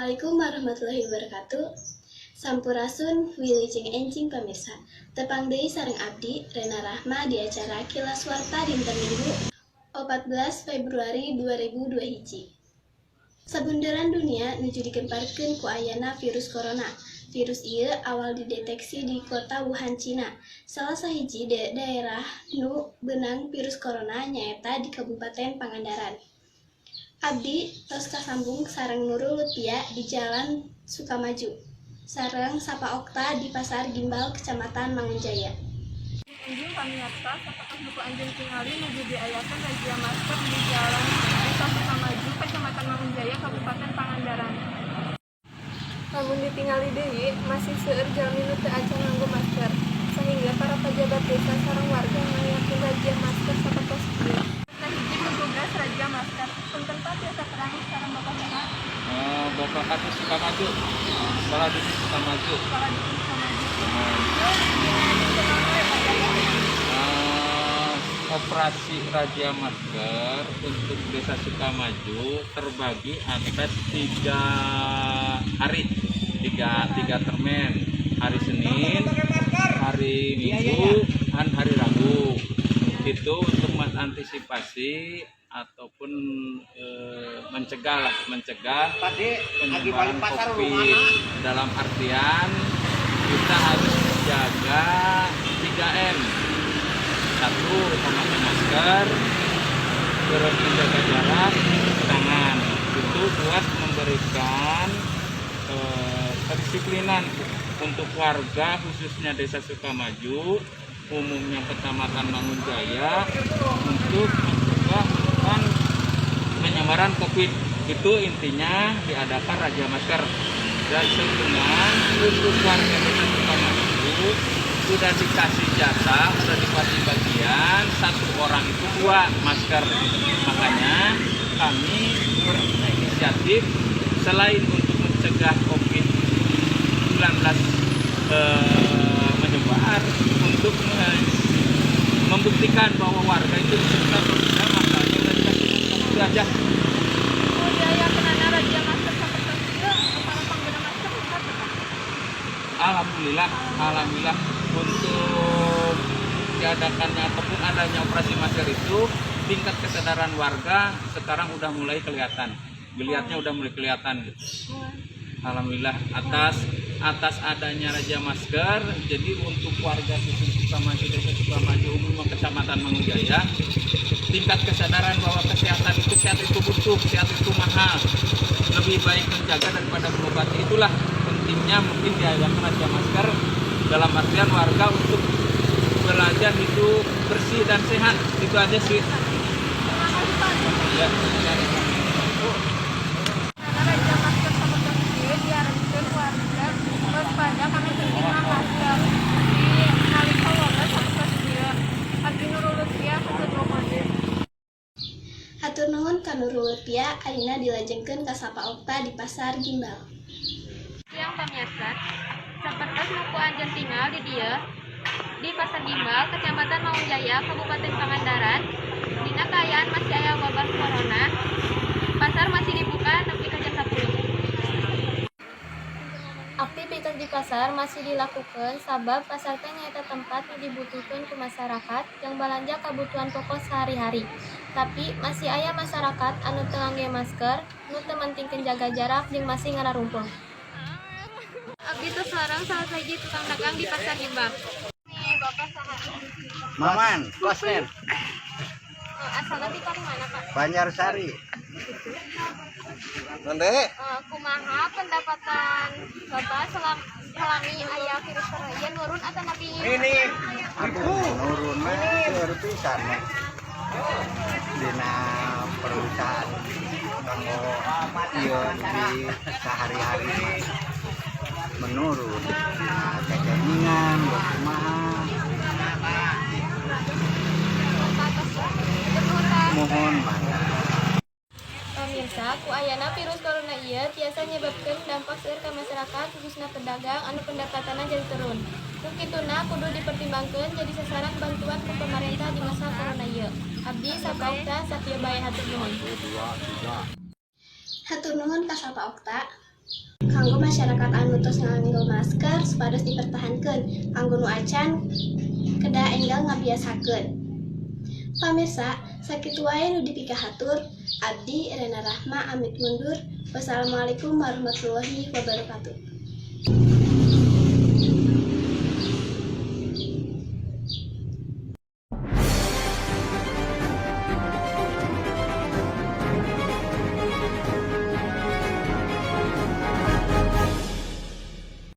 Assalamualaikum warahmatullahi wabarakatuh. Sampurasun, wilujeng enjing, pamirsa. Tepang deui sareng abdi, Rena Rahma, di acara Kilas Warta dinten Minggu 14 Februari 2002 hiji. Sabunderan dunia nuju digemparkeun ku ayana virus corona. Virus ieu awal dideteksi di kota Wuhan, Cina. Salah sahiji daerah nu beunang virus corona nyaeta di Kabupaten Pangandaran. Abdi tos kasambung sareng Nurul Lutfia di Jalan Sukamaju sareng Sapa Okta di Pasar Gimbal, Kecamatan Mangunjaya. Enjing, pamirsa, sapertos nu ku anjeun tingali, nuju diayakeun razia masker di Jalan Desa Sukamaju, Kecamatan Mangunjaya, Kabupaten Pangandaran. Lamun ditingali deui, masih seueur jalmi nu teu acan nganggo masker, sehingga para pejabat desa sareng warga ngayakeun razia masker sapertos ieu. Nah, hiji petugas razia masker. Punten, Pak, tiasa terang sareng Bapak saha? Bapak Kadus Sukamaju, Kepala Dusun Sukamaju. Kepala Dusun Sukamaju. Nah, Ieu dina dinten naon wae, Pak, diayakeun? Operasi razia masker untuk Desa Sukamaju terbagi atas 3 hari, tiga termen, hari Senin, hari Minggu, dan hari Rabu. Itu untuk mengantisipasi ataupun mencegah lah, mencegah penyebaran COVID. Dalam artian kita harus menjaga 3M. Satu, memakai masker, terus menjaga jarak, cuci tangan. Itu buat memberikan kedisiplinan untuk warga, khususnya Desa Sukamaju, umumnya Kecamatan Mangunjaya, untuk mencegah kan penyebaran COVID. Itu intinya diadakan razia masker. Dan sebenarnya untuk warga Desa Sukamaju sudah dikasih jatah, sudah dikasih bagian satu orang itu dua masker. Makanya kami berinisiatif, selain untuk mencegah COVID-19 menyebar, untuk membuktikan bahwa warga itu disiplin atau tidak, makanya udah dikasih masker. Itu aja. Diayakeunana razia masker sapertos ieu, para pengguna masker ningkat teu, Pak? Alhamdulillah, alhamdulillah, untuk diadakannya ataupun adanya operasi masker itu tingkat kesadaran warga sekarang udah mulai kelihatan. Geliatnya udah mulai kelihatan gitu. Alhamdulillah atas atas adanya razia masker. Jadi untuk warga Dusun Sukamaju, Desa Sukamaju, umumnya Kecamatan Mangunjaya, tingkat kesadaran bahwa kesehatan itu, sehat itu butuh, sehat itu mahal. Lebih baik menjaga daripada mengobati. Itulah pentingnya mungkin diadakan razia masker, dalam artian warga untuk belajar hidup bersih dan sehat. Itu aja sih. Terima kasih, Pak. Ya. Karena razia masker sapertos ieu diharapkeun warga waspada karena pentingna masker di nalika wabah sapertos ieu. Abdi Nurul Lutfia, hatur nuhun. Hatur nuhun ka Nurul Lutfia, ayeuna dilajengkeun ka Sapa Okta di Pasar Gimbal. Siang, pamirsa, sapertos nu ku anjeun tingal di dieu di Pasar Gimbal, Kecamatan Mangunjaya, Kabupaten Pangandaran, dina kaayaan masih aya wabah corona, pasar masih dibuka nepi ka jam 10. Aktivitas di pasar masih dilakukan sabab pasar teh nyaeta tempat nu dibutuhkeun ku masyarakat yang balanja kebutuhan pokok sehari-hari. Tapi masih aya masyarakat anu teu ngangge masker, nu teu mentingkeun jaga jarak jeung masih ngararumpul. Abdi tos sareng salah sahiji tukang dagang di Pasar Gimbal. Nih, Bapak saha? Maman, Kosner. Asalna ti mana, Pak? Banjarsari. Nonde. Kumaha pendapatan Bapak selami aya virus corona ieu, nurun atau napi? Ini. Aduh, nurun mah seueur pisan nih. Dina perusahaan kanggo ieu di sehari-hari mah menurun. Dina cecengingan, buat kumaha. Atas nuhun, Pak. Mohon mangga. Pamirsa, ku ayana virus corona ieu tiasa nyebabkeun dampak seueur ka masyarakat, khususna pedagang anu pendapatanna jadi turun. Ku kituna kudu dipertimbangkeun jadi sasaran bantuan ku pemerintah di masa corona ieu. Abdi Sapa Okta, sakieu bae, hatur nuhun. Hatur nuhun ka Sapa Okta. Kanggo masyarakat anu tos nganggo masker supados dipertahankeun, kanggo nu acan kedah enggal ngabiasakeun. Pamirsa, sakitu wae nu dipikahatur. Abdi Rena Rahma amit mundur. Wassalamualaikum warahmatullahi wabarakatuh.